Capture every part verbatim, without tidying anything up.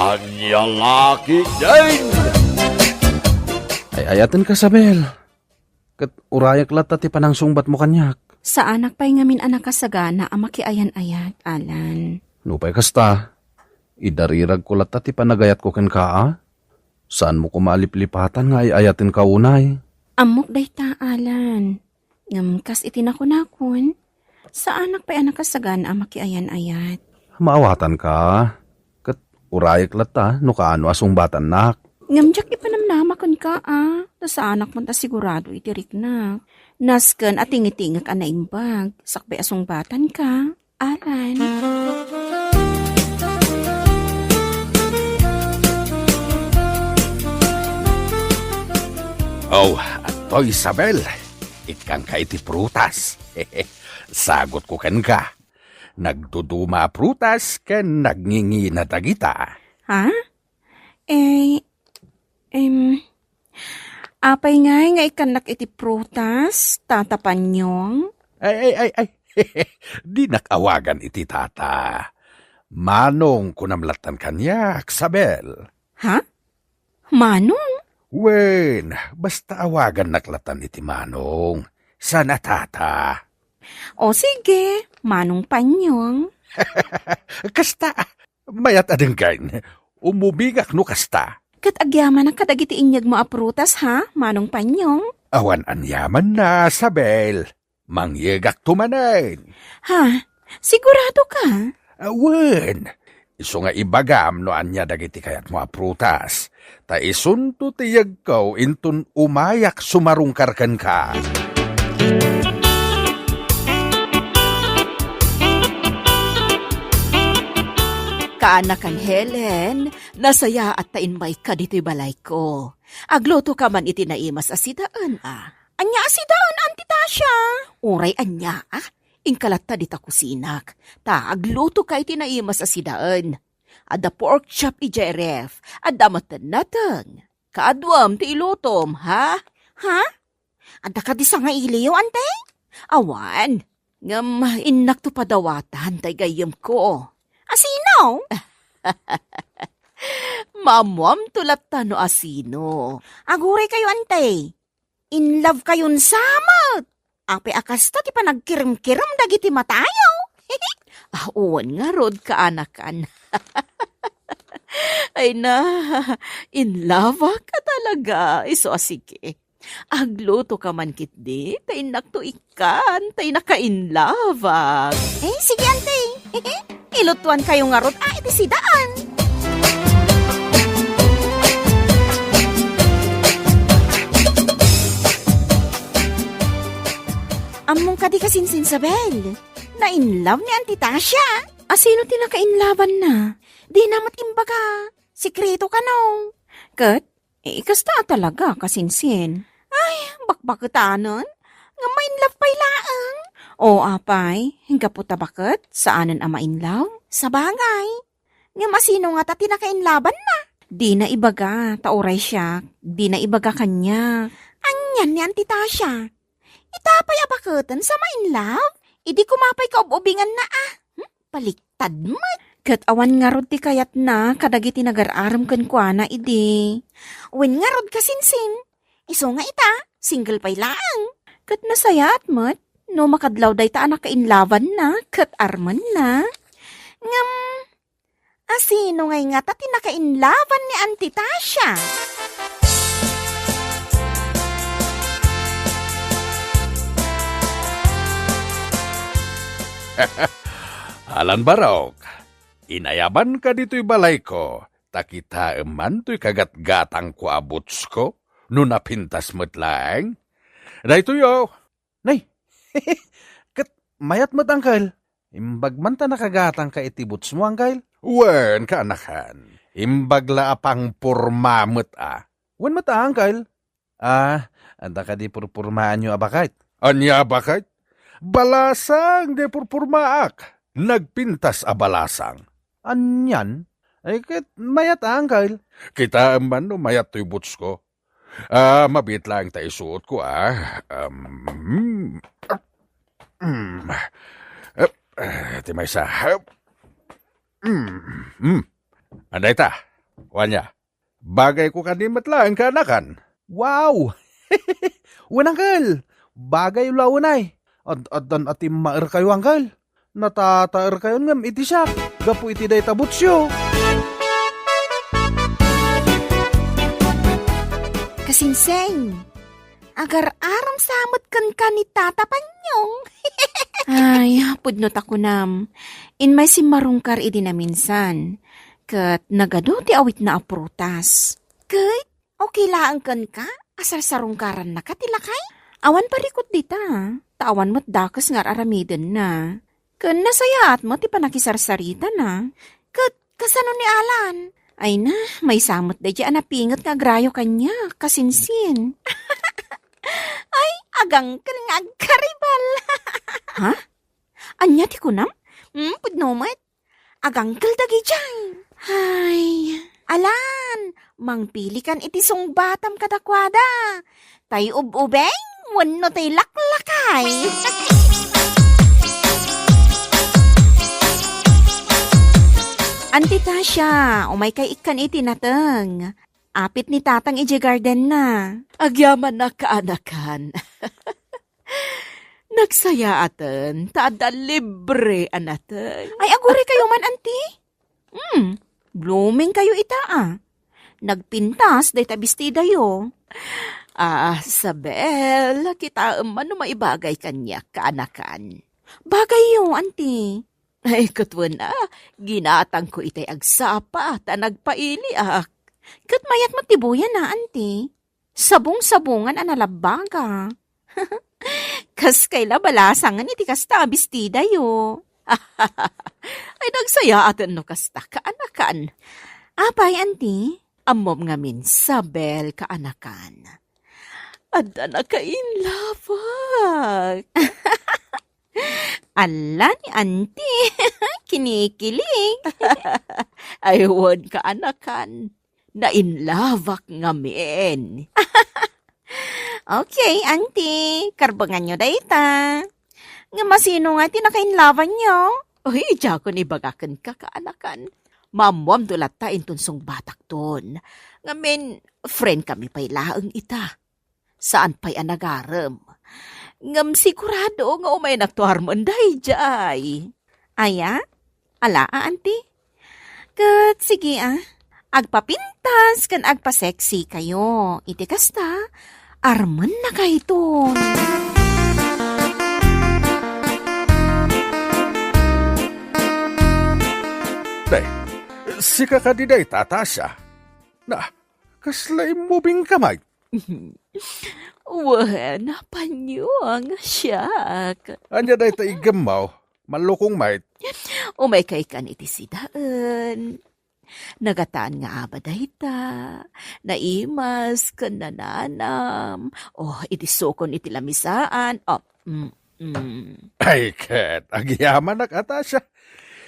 Ania la ketdin? Ay-ayatenka, Isabel. Ket urayak latta ti panangsungbatmo kaniak. Saanak pay ngamin a nakasagana a makiayan-ayat, Alan. Nupay kasta, idariragko latta ti panagayatko kenka, a? Saanmo koma a liplipatan nga ay-ayatenka unay. Ammok dayta, Alan. Ngem kas iti nakunakon, saanak pay a nakasagana a makiayan-ayat. Maawatanka, ket urayak latta no kaano a sungbatannak. Ngem diak ipanamnama kenka, a, ta saanak met a sigurado iti riknak. Nasken a tingitingek a naimbag, sakbay a sungbatanka, Alan. Oh, adtoy, Isabel. Ikkanka iti prutas. Sagutko kenka. Nagduduma a prutas ken nagngingina dagita. Ha? Eh, em, apay ngay nga ikkannak iti prutas, Tata Panyong? Ay, ay, ay, ay. Dinak awagan iti tata. Manong kunam lattan kaniak, Isabel. Ha? Manong? Wen, basta awagannak lattan iti Manong. Saan a tata. O sige, Manong Panyong. Kasta, mayat a denggen. Umubingak no kasta. Ket agyamanak kadagiti inyegmo a prutas, ha, Manong Panyong? Awan aniamanna, Isabel. Mangyegakto manen. Ha? Sigurado ka? Awen. Isu nga ibagam no ania dagiti kayatmo a prutas. Ta isunto ti yegko inton umayak sumarungkar kenka. Kaanakan, Helen, nasayaat ta immayka ditoy balayko. Aglutoka man iti naimas a sidaen, a. Ania a sidaen, Auntie Tasha? Uray ania, a? Inka latta dita kusinak, ta aglutoka iti naimas a sidaen. Adda pork chop idiay ref, adda met nateng. Kaaduam ti ilutom, ha? Ha? Adda kadi sangailiyo, Ante? Awan. Ngem innakto padawatan tay gayyemko. Asino? Maammoamto latta no asino. Aguraykayo, Ante. In love kayon sa met. Apay a kasta ti panagkirimkirim dagiti matayo? Ah, wen ngarud, kaanakan. Ay na, in love ka talaga. Isu a sige. Agluto ka man ketdi, ta innakto ikkan, ta innaka in love. Eh, sige, Ante. Ilutuan kayo ngarud a iti sidaen. Ammong kadi kasinsin, Isabel? Na-in love ni Auntie Tasha. Asino ti naka-in love-anna? Dina met imbaga. Sekreto kano. Ket, eh, kasta a talaga, kasinsin. Ay, bakbaketanen. Ngem ma-in love pay laeng. O, apay, gapu ta baket, saanen a ma-in love? Sabagay. Ngem asino ngata ti naka-in love-anna? Dina ibaga, ta uray siak, dina ibaga kaniak. Anian ni Auntie Tasha? Ita pay a baketen sa ma-in love? Idi koma pay kaub-ubinganna, a. Hmm? Baliktad met. Ket awan ngarud ti kayatna kadagiti nagar-arem kenkuana idi. Wen ngarud, kasinsin. Isu nga ita, single pay laeng. Ket nasayaat met no makadlaw dayta a naka-in love-anna ket armenna. Ngem, asino ngay ngata ti naka-in love-an ni Auntie Tasha? Alan Barok, inayabanka ditoy balayko, ta kitaem man toy kagatgatangko a bootsko, no napintas met laeng. Daytoy, o. Nay, ket mayat met, Uncle. Imbag man ta nakagatangka iti bootsmo, Uncle? Wen, kaanakan. Imbag la a pangporma met, a. Wen met, a, Uncle. A, adda kadi purpurmaanyo a baket? Ania a baket? Balasang di purpurmaak. Nagpintas a balasang. Anian? Ay, ket mayat, a, Uncle. Kitaem man no mayat toy bootsko. A, mabiit laeng ta isuotko, a. Um, mm. Eh, eh, ti maysa. Um, mm. Adda ita. Wen aya, bagayko kadi met laeng, kaanakan. Wow! Wen, uncle! Bagay la unay. Ad-addan a timmaerkayo, uncle. Natataerkayon ngem iti siak gapu iti dayta bootsyo. Kasinseng, agar-aram sa met kenka ni Tata Panyong. Ay, pudno ta kunam. Immay simmarungkar idi naminsan. Ket nagadu ti awitna a prutas. Ket okay laeng kenka a sarsarungkarannaka ti lakay? Awan parikut dita, ta awan met dakes nga ar-aramidenna. Ken nasayaat met ti pannakisarsaritana. Ket kasano ni Alan? Ay na, maysa met daydiay a napinget nga agrayo kaniak, kasinsin. Ay, agangkel nga agkaribal. Ha? Ania ti kunam? Hmm, pudno met. Agangkel dagidiay. Ay, Alan, mangpilikan iti sungbatam kadakuada. Tay ub-ubeng wenno tay laklakay? Anti Tasha, umaykay ikkan iti nateng. Apit ni Tatang idiay gardenna. Agyamanak, kaanakan. Nagsayaaten ta adda libre a nateng. Ay, aguraykayo man, anti? Hmm, blooming kayo ita, ah. Nagpintas dayta bestidayo. Ah, Sabel, kitaem man no maibagay kaniak, kaanakan. Bagayyo, anti. Ay, ket wen a, ginatangko itay agsapa ta nagpailiak. Ket mayat met ti buyan a, anti. Sabong-sabongan a nalabbaga. Kas kayla balasangen iti kasta a bestidayo. Ay, nagsayaaten no kasta, kaanakan. Apay, anti? Ammom ngamin, Sabel, kaanakan. Adda nakainlabak. Alla ni anti. Kinikilig. Ay, wen, kaanakan. Nainlabak ngamin. Okay, anti. Karbenganyo dayta. Ngem asino nga ti nakainlabanyo? Uy, diakon ibaga kenka, kaanakan. Maammoamto latta inton sungbatakton. Ngamin, friend kami pay laeng ita. Saan pay a nagarem. Ngem sigurado nga umaynakto armen daydiay. Aya? Ala a, anti? Ket sige a, agpapintas ken agpa-sexy kayo. Iti kasta, armennakayton. Day, sika kadi dayta, Tasha? Na, kasla immubingka met? Wen, Panyong, siak. Ania dayta iggemmo? Mallukong met. Umaykay kan iti sidaen. Nagatan nga aba dayta. Naimas ken nananam. Oh, idi sukon iti lamisaan. Oh, mm, mm. Ay, ket agyamanak a, Tasha.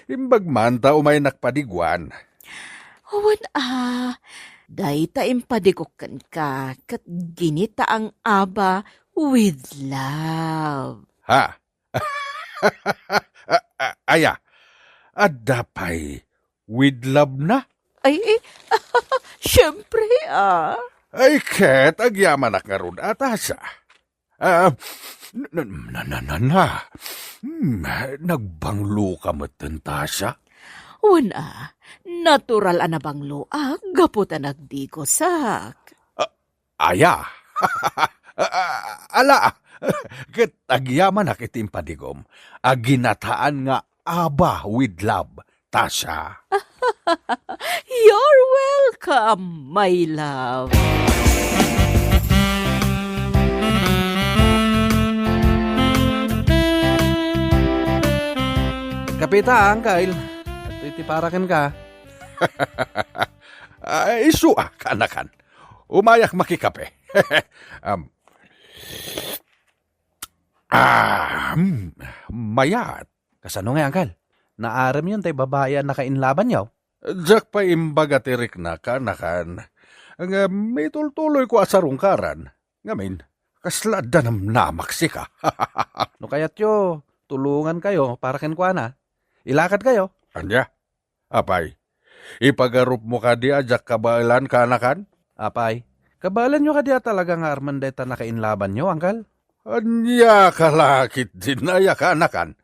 Imbag man ta umaynak padiguan. Wen a, dayta impadigok kenka ket ginitaang aba with love. Ha? A-, a-, aya, adda pay with love na? Ay, eh, siyempre, ah. Ay, ket agyamanak ngarud a, Tasha. Ah, na, na, na, na, na. Hmm, nagbangloka metten, Tasha? Wen a, natural a nabangloak gapu ta nagdigosak. Ah, aya. Ah, ala, ket agyamanak iti impadigom a ginataan nga aba with love, Tasha. You're welcome, my love. Kape ta, Uncle. Adtoy ti para kenka. Ah, isu a, kaanakan. Umayak makikape. Am, ah, mm, mayat. Kasano nga, Uncle? Naaremyon tay babai a nakainlabanyo? Diak pay imbaga ti rikna, kaanakan. Nga mitultuloyko a sarungkaran. Ngamin, kasla adda namnamak sika. No kayatyo, tulongankayo para kenkuana. Ilakadkayo. Ania? Apay, Ipagarupmo kadi a diak kabaelan, kaanakan? Apay, kabaelanyo kadi a talaga nga armen dayta nakainlabanyo, angkel? Ania ka la ketdin aya, kaanakan?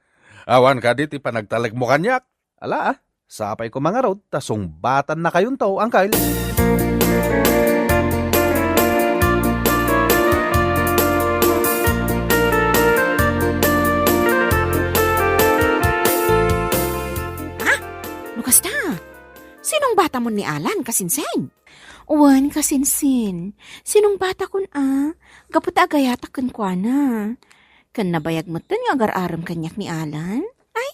Awan kadi ti panagtalekmo kaniak? Ala, a. Sapay koma ngarud ta sungbatannakayonto, angkel. Ha? No kasta, sinungbatamon ni Alan, kasinsin? Wen, kasinsin. Sinungbatakon a, gapu ta agayatak kenkuana. Ken nabayag metten nga agar-arem kaniak ni Alan. Ay,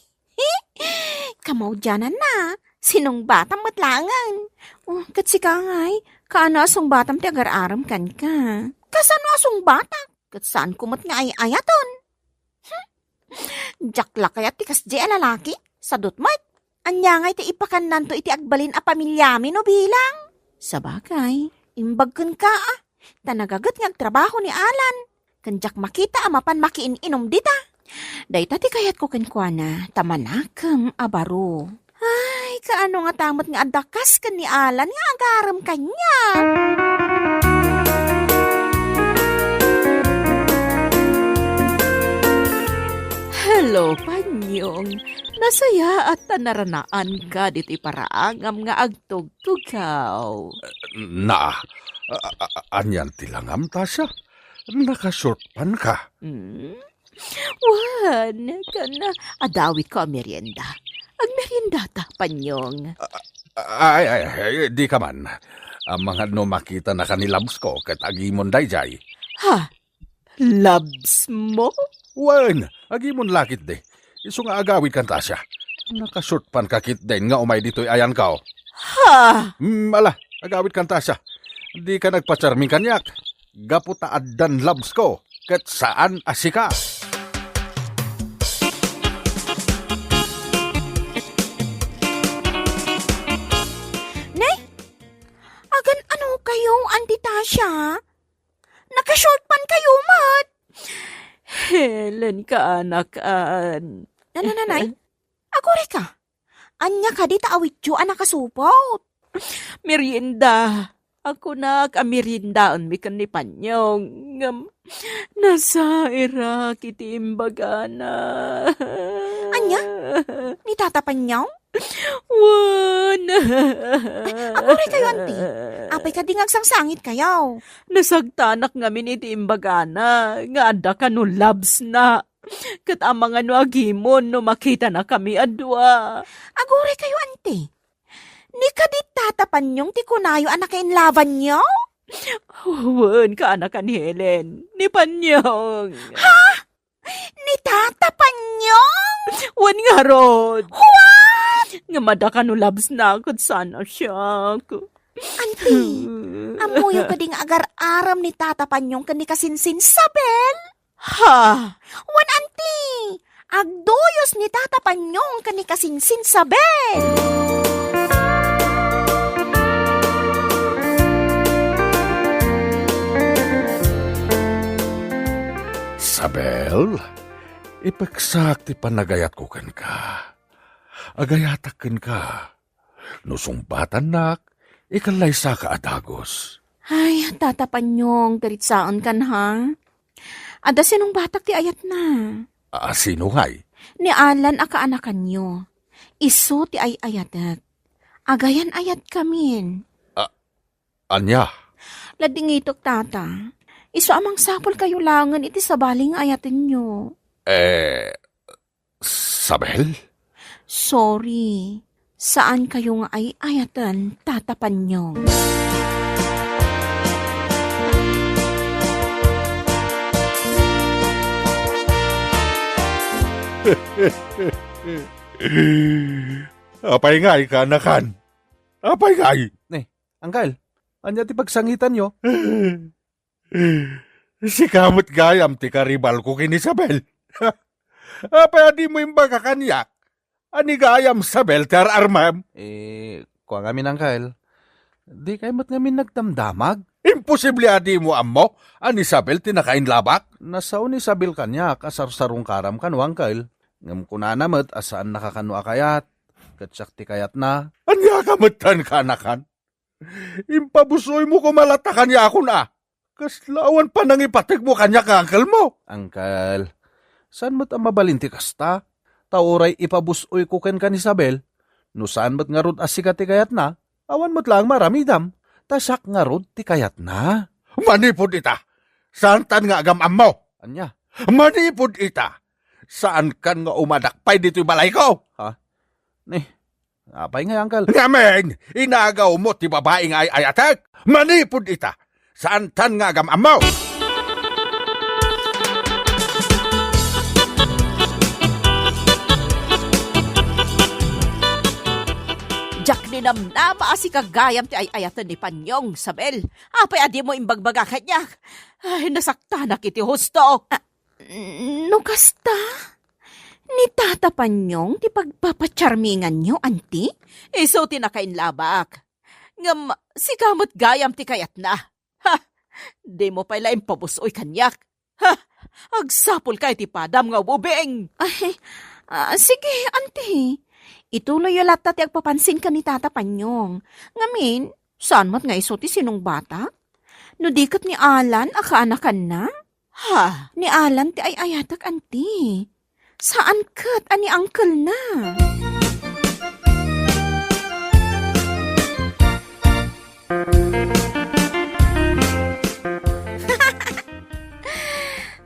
kamaudiananna, sinungbatam met laengen. Oh, ket sika ngay, kaano a sungbatam ti agar-arem kenka? Kasano a sungbatak? Ket saanko met nga ay-ayaten. Hmm. Diak la kayat ti kasdi a lalaki? Sadut met. Ania ngay ti ipakannanto iti agbalin a pamiliami no bilang? Sabagay, imbag kenka a. Ta nagaget nga agtrabaho ni Alan. Ken diak makita a mapan makiin-inom dita. Dayta ti kayatko kenkuana, ta manakem a baro. Ay, kaano ngata met nga adda kas ken ni Alan nga agarem kaniak? Hello, Panyong. Nasayaat ta naranaanka ditoy paraangam nga agtugtugaw. Na, a-, a-, a-, anian ti langam, Tasha? Nakashort pant ka? Hmm? Wen, ken adawitko a merienda. Agmeriendata, Panyong. Ay, ay, ay, di ka man. Amangan no makitanaka ni Labs ko ket agimon daydiay. Ha? Labs mo? Wen, agimon la ketdi. Isu nga agawidkan, Tasha. Nakashort pant ka ketdin nga umay ditoy ayanko. Ha? Hmm, ala, agawidkan, Tasha. Di ka nagpacharming kaniak. Gapu ta addan Labs ko, ket saan a sika. Ne? Agan-ano kayo, Auntie Tasha? Nakashort pant kayo met. Helen, kaanakan. Ano, nanay? Agurayka. Ania kadi ta awityo a nakasupot? Merienda. Kunak a meriendaenmi ken ni Panyong. Ngem, nasairak iti imbagana. Ania? Ni Tata Panyong? Wen. Aguraykayo, Auntie. Apay kadi nga agsangsangitkayo? Nasagtanak ngamin iti imbagana nga adda kano Labs na. Ket amangan no agimon no makitanakami a dua. Aguraykayo, Auntie. Ni kadi Tata Panyong ti kunayo a nakainlabanyo? Wen, kaanakan, Helen. Ni Panyong. Ha? Ni Tata Panyong? Wen ngarud. What? Ngem adda kano Labs na ket saan a siak. Auntie, ammoyo kadi nga agar-arem ni Tata Panyong ken ni Kasinsin Sabel? Ha? Wen, Auntie, agduyos ni Tata Panyong ken ni Kasinsin Sabel. Sabel, ipeksak ti panagayatko kenka. Agayatak kenka. No sungbatannak, ikalaysaka a dagus. Ay, Tata Panyong, piritsaenkan, ha? Adda sinungbatak ti ayatna. A, sino ngay? Ni Alan a kaanakanyo. Isu ti ay-ayatek. Agayan-ayatkamin. A, ania? Ladingitek, Tata. Isu a mangsapulkayo laengen iti sabali nga ayatenyo. Eh, Sabel? Sorry. Saan kayo nga ay-ayaten, Tata Panyong. Apay ngay, kaanakan? Apay ngay? Ne, angkel, ania ti pagsangitanyo? Sika met gayam ti karibalko ken Isabel. Apay a dimo imbaga kaniak a ni gayam Sabel ti ar-armem? Eh, kua ngamin, angkel, dikay met ngamin nagdamdamag? Imposible a dimo ammo a ni Sabel ti nakainlabak? Nasao ni Sabel kaniak a sarsarungkaram kano, angkel. Ngem kunana met a saannaka kano a kayat. Ket siak ti kayatna. Ania ka metten, kaanakan? Impabus-oymo koma latta kaniakon a. Kasla awan panangipategmo kaniak nga angkelmo. Angkel, saan met a mabalin ti kasta? Ta uray ipabus-oyko kenka ni Isabel, no saan met ngarud a sika ti kayatna, awan met laeng maaramidam. Ta siak ngarud ti kayatna. Manipud ita, saantan nga agam-ammo. Ania? Manipud ita, saankan nga umadak pay ditoy balayko. Ha? Ni, apay ngay, angkel? Ngamin, inagawmo ti babai nga ay-ayatek. Manipud ita, saantan nga agam-ammo. Diak ninamnama a sika gayam ti ay-ayaten ni Panyong, Isabel. Apay a dimo imbagbaga kaniak? Ay, nasaktanak iti husto. Ah, no kasta, ni Tata Panyong ti pagpapacharminganyo, anti? Isu ti nakainlabak. Ngem sika met gayam ti kayatna. Ha! Dimo pay la impabus-oy kaniak. Ha! Agsapulka iti padam nga ububing! Ay, ah, sige, anti. Ituloyyo latta ti agpapansin ken ni Tata Panyong. Ngamin, saan met nga isu ti sinungbatak? No di ket ni Alan a kaanakanna? Ha? Ni Alan ti ay-ayatek, anti. Saan ket a ni uncle-na.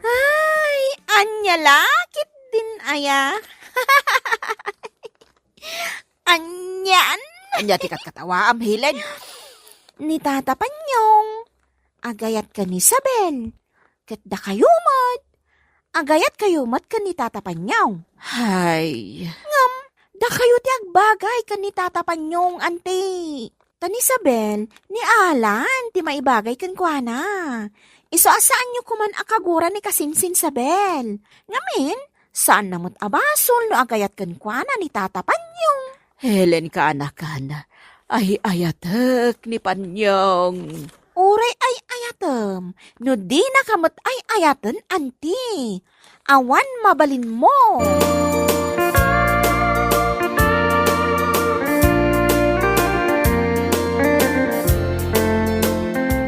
Ay, ania la ketdin aya? Anian? Ania ti katkatawaam, Helen? Ni Tata Panyong, agayat ken ni Isabel. Ket dakayo met, agayatkayo met ken ni Tata Panyong. Hay. Ngem, dakayo ti agbagay ken ni Tata Panyong, anti. Ta ni Isabel, ni Alan ti maibagay kenkuana. Isu a saanyo koman a kagura ni kasinsin Isabel. Ngamin, saanna met a basol no agayat kenkuana ni Tata Panyong. Helen, kaanakan, ay-ayatek ni Panyong. Uray ay-ayatem, no dinaka met ay-ayaten, anti. Awan mabalinmo.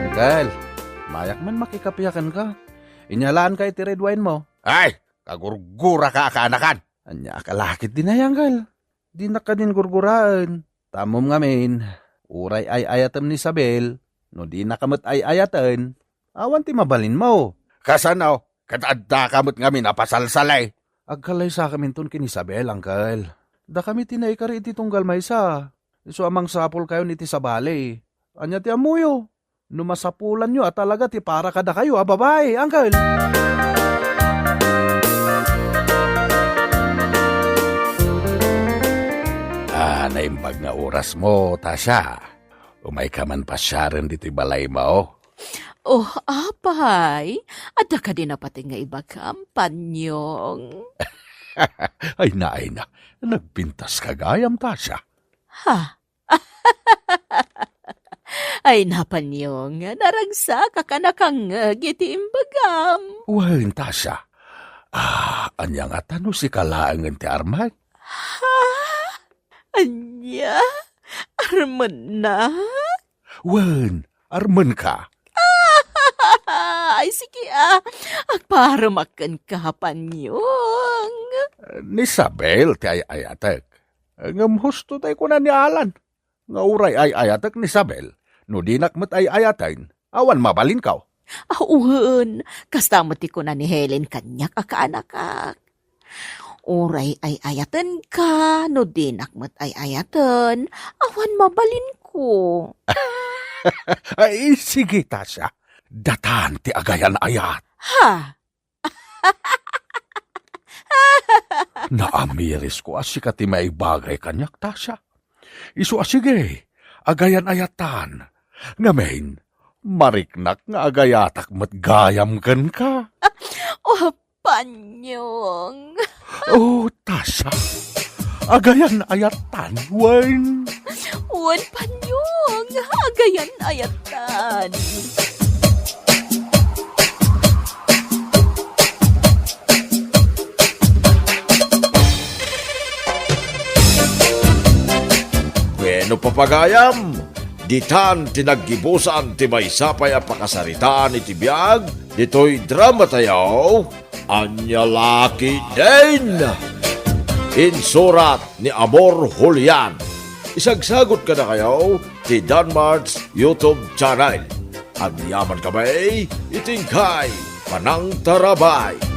Uncle, mayak man makikape kenka. Inyalaanka iti red wine-mo. Ay, kagurguraka a kaanakan. Ania a kalakit din ay, uncle? Dinak kadin gurguraen. Ta ammom ngamin, uray ay-ayatem ni Isabel, no dinaka met ay-ayaten, awan ti mabalinmo. Kasano? Ket addaka met ngamin a pasalsali. Agkalaysakaminton ken ni Isabel, uncle. Dakami ti naikari iti tunggal maysa. Isu a mangsapulkayon iti sabali. Ania ti ammoyo? No masapulanyo a talaga ti para kadakayo a babai, uncle. Ah, naimbag nga orasmo, Tasha. Umayka man pasiaren ditoy balaymo. Oh, apay, adda kadi napateg nga ibagam, Panyong? Ay na, ay na. Nagpintaska gayam, Tasha. Ha? Ay, na, Panyong, naragsak a kanakangngeg iti imbagam. Wen, Tasha, ah, ania ngata no sika laengen ti armek? Ha? Ania? Armennak? Wen, armenka. Ay, sige, ah. Agpaaremak kenka, Panyong. Ni Isabel ti ay-ayatek. Ngem husto tay kuna ni Alan nga uray ay-ayatek ni Isabel, no dinak met ay-ayaten, awan mabalinko. Ah, wen, kasta met ti kuna ni Helen kaniak a kaanakak. Uray ay-ayatenka, no dinak met ay-ayaten, awan mabalinko. Ay, sige, Tasha. Datan ti agayan-ayat. Ha? Naamirisko a sika ti maibagay kaniak, Tasha. Isu a sige, agayan-ayatan. Ngamin, mariknak nga agayatak met gayam kenka. O, Panyong. O, Tasha. Agayan-ayatan, wen. Wen, Panyong. Agayan-ayatan. Pagayam, ditan ti naggibusan ti maysa pay a pakasaritaan iti biag ditoy dramatayo, Ania La Ketdin. Insurat ni Amor Julian. Isagsagot kadakayo ti Danmart's YouTube channel. Agyaman kami iti inkay panangtarabay.